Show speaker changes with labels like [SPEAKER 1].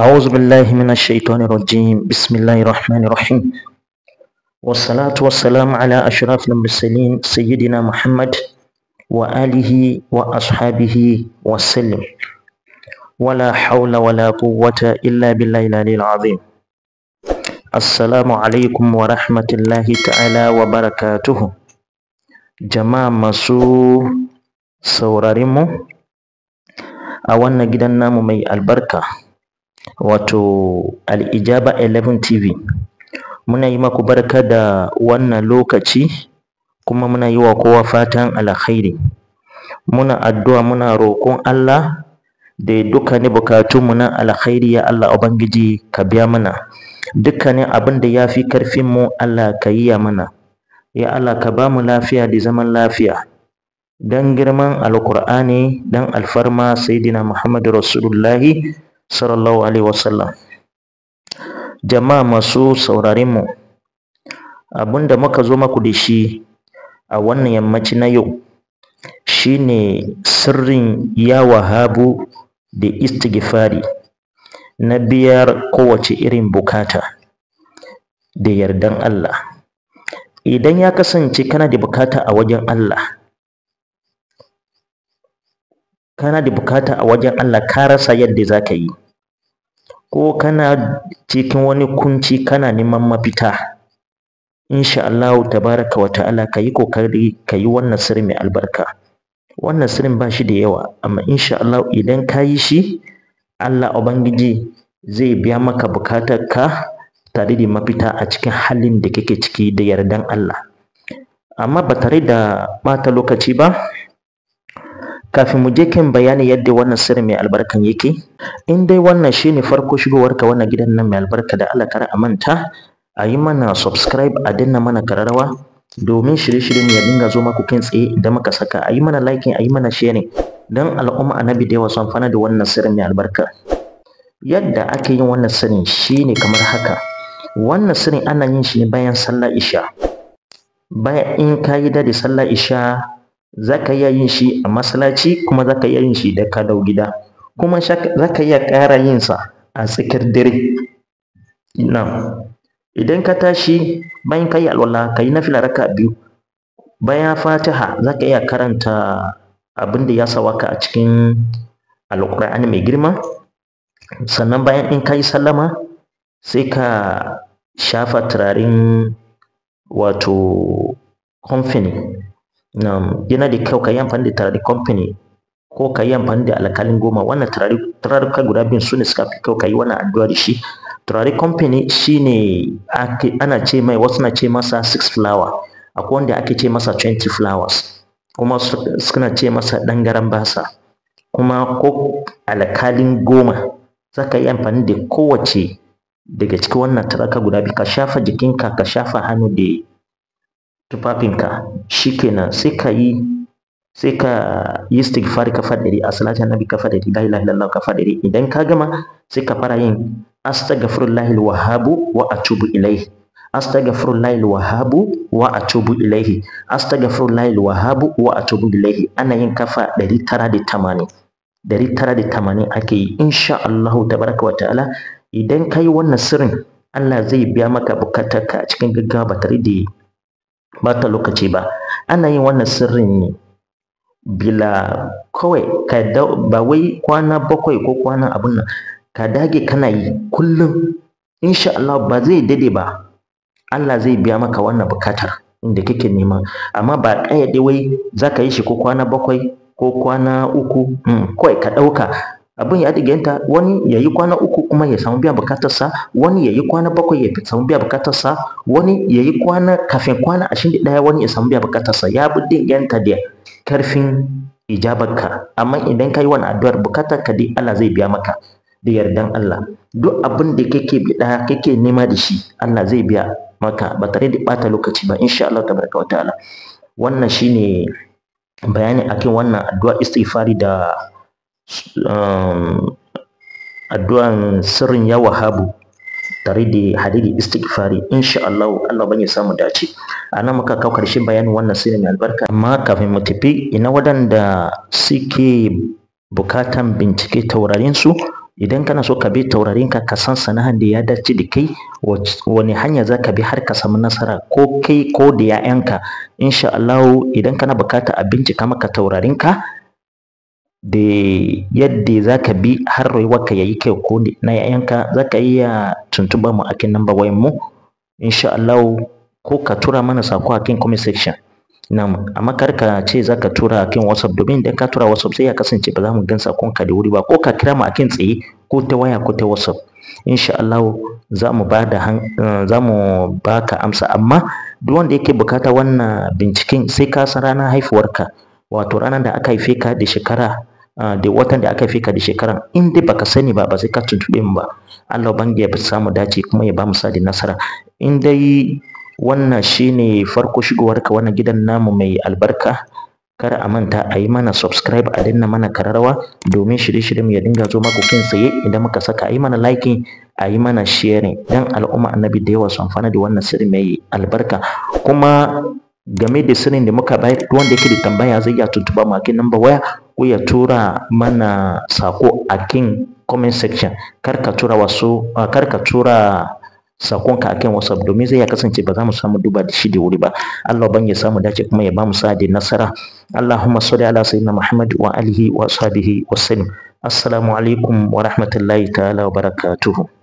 [SPEAKER 1] أعوذ بالله من الشيطان الرجيم. بسم الله الرحمن الرحيم، والصلاة والسلام على أشرف المرسلين سيدنا محمد وآله وأصحابه وسلم، ولا حول ولا قوة إلا بالله العلي العظيم. السلام عليكم ورحمة الله تعالى وبركاته. Jama'a masu sauraron mu a wannan gidan namu mai albarka, wato Al-Ijaba 11 TV, muna yi maku barka da wannan lokaci, kuma muna yi wa kowa fatan alkhairi. Muna addu'a, muna roƙon Allah da dukkanin bukatunmu na alkhairi. Ya Allah Ubangiji, ka biya mana dukkanin abin da ya fi karfinmu. Allah ka yi mana. Ya Allah, ka ba mu lafiya da zaman lafiya dan girman Alkur'ani, dan alfarma Sayyidina Muhammadu Rasulullahi sallallahu alaihi wasallam. Jama'a masu sauraren mu, abinda muka zo maku da shi a wannan yammaci na yau shine sirrin ya Wahabu da istighfari na biyar kowace irin bukata da yardan Allah. Idan ya kasance kana da bukata a wajen Allah, kana da bukata a wajen Allah, ka rasa yadda za ka yi, ko kana cikin wani kunci kana neman mafita, insha Allah tabaraka wa ta'ala ka yi kokari ka yi wannan sirri mai albarka. Wannan sirrin ba shi da yawa, amma insha Allah idan ka yi shi, Allah Ubangiji zai biya maka bukatar ka tare da mafita a cikin halin da kake ciki da yardan Allah. Amma ba tare da ɓata lokaci ba, kafin mu je kan bayani yadda wannan sirri mai albarkan yake, in dai wannan shine farko shigowarka wannan gidan nan mai albarka, da Allah kar a manta a yi mana subscribe, a danna mana kararrawa domin shirye-shiryen ya dinga zo maku kai tsaye idan muka saka. A yi mana liking, a yi mana sharing don al'umma Annabi da yawa su amfana da wannan sirri mai albarka. Yadda ake yin wannan sirrin shine kamar haka. Wannan sirrin ana yin shi ne bayan sallar isha. Bayan in ka yi da sallar isha, za ka iya yin shi a masallaci, kuma za ka iya yin shi da ka dau gida, kuma za ka iya ƙara yin sa a tsakiyar dare. Na'am, idan ka tashi bayan ka yi alwala, ka yi nafila raka biyu. Bayan Fatiha, za ka iya karanta abin da ya sawaka a cikin Alƙur'ani mai girma. Sannan bayan in ka yi sallama, sai ka shafa turaren, wato company. Na'am, yana da kyau ka yi amfani da turare company ko ka yi amfani da alkalin goma. Wannan turare, turaruka guda biyun su ne suka fi kyau ka yi wannan addu'a da shi. Turare company shine ake ana ce mai, wasu na ce masa six flower, akwai wanda ake ce masa 20 flowers, kuma suna ce masa ɗan basa, kuma ko alkalin goma. Za ka yi amfani da kowace daga cikin wannan turaruka guda biyu, ka shafa jikinka, ka shafa hannu da tufafinka. Shikenan, sai ka yi istighfari kafa 100, a salati Annabi kafa 100, la ilaha illallah kafa 100. Idan ka gama, sai ka fara yin astaghfirullahil wahabu wa atubu ilaihi, astaghfirullahil wahabu wa atubu ilaihi, astaghfirullahil wahabu wa atubu ilaihi. Ana yin kafa 980, 980 ake yi. Insha Allah tabaraka wa ta'ala, idan ka yi wannan sirrin, Allah zai biya maka bukatarka a cikin gaggawa ba tare da bata lokaci ba. Ana yin wannan sirrin ne bila kawai ka ba wai kwana 7 ko kwana abun nan, ka dage kana yi kullum. Insha Allah ba zai dade ba, Allah zai biya maka wannan bukatar inda kake nema. Amma ba ƙayyade wai za ka yi shi ko kwana 7 ko kwana 3. Kawai ka ɗauka abin ya diganta. Wani ya yi kwana 3 kuma ya samu biyan bukatarsa, wani ya yi kwana 7 ya samu biyan bukatarsa, wani ya yi kwana kafin kwana 21 wani ya samu biyan bukatarsa. Ya bi dinganta da karfin ijabarka. Amma idan ka yi wannan addu'ar, bukatar ka dai Allah zai biya maka da yardan Allah. Duk abin da kake biɗa, kake nema da shi, Allah zai biya maka ba tare da ɓata lokaci ba, insha Allah tabaraka wa ta'ala. Wannan shine bayani akan wannan addu'a istighfari da addu'an sirrin ya Wahabu tare da hadidi istighfari. Insha Allah, Allah ban ya samu dace. A nan muka kawo karshen bayanin wannan sirri mai albarka. Amma kafin mu tafi, ina waɗanda suke bukatan bincike taurarin su Idan kana so ka bi taurarinka ka san sana'an da ya dace da kai, wani hanya za ka bi har ka samu nasara ko kai ko da 'ya'yanka, insha Allah idan kana bukata a bincika maka taurarinka da yadda za ka bi har rayuwarka ya yi kyau ko na 'ya'yanka, za ka iya tuntuɓar mu akan number wayan mu insha Allah, ko ka tura mana sako akan comment section. Na'am, amma kar ka ce za ka tura akan WhatsApp, domin idan ka tura WhatsApp sai ya kasance ba za mu gan sakonka da wuri ba, ko ka kira mu akan tsaye ko ta waya ko ta WhatsApp. Insha Allah za mu ba da za mu baka amsa. Amma duk wanda yake bukata wannan binciken, sai ka san ranar haifuwarka, wato ranar da aka haife ka da shekara da watan da aka haife ka da shekaran. In dai baka sani ba, ba sai ka tuntuɓe mu ba. Allah ubangiji ya samu dace kuma ya ba mu sadi nasara. In dai wannan shine farko shigowarka wannan gidan namu mai albarka, kar a manta a yi mana subscribe, a danna mana kararrawa domin shirye-shiryen mu ya dinga zo maku kai tsaye idan muka saka. A yi mana liking, a yi mana sharing dan al'umma annabi da yawa su amfana da wannan sirri mai albarka. Kuma game da sirrin da muka bayar, duk wanda yake da tambaya zai iya tuntuɓa mu akan number waya ko ya tura mana sako a kan comment section. Kar ka tura wasu, kar ka tura sakonka akan WhatsApp, domin zai ya kasance ba za mu samu duba da shi da wuri ba. Allah ban ya samu dace kuma ya ba mu sa'a da nasara. Allahumma salli ala sayyidina Muhammad wa alihi wa ashabihi wa sallim. Assalamu alaikum wa rahmatullahi ta'ala wa barakatuhu.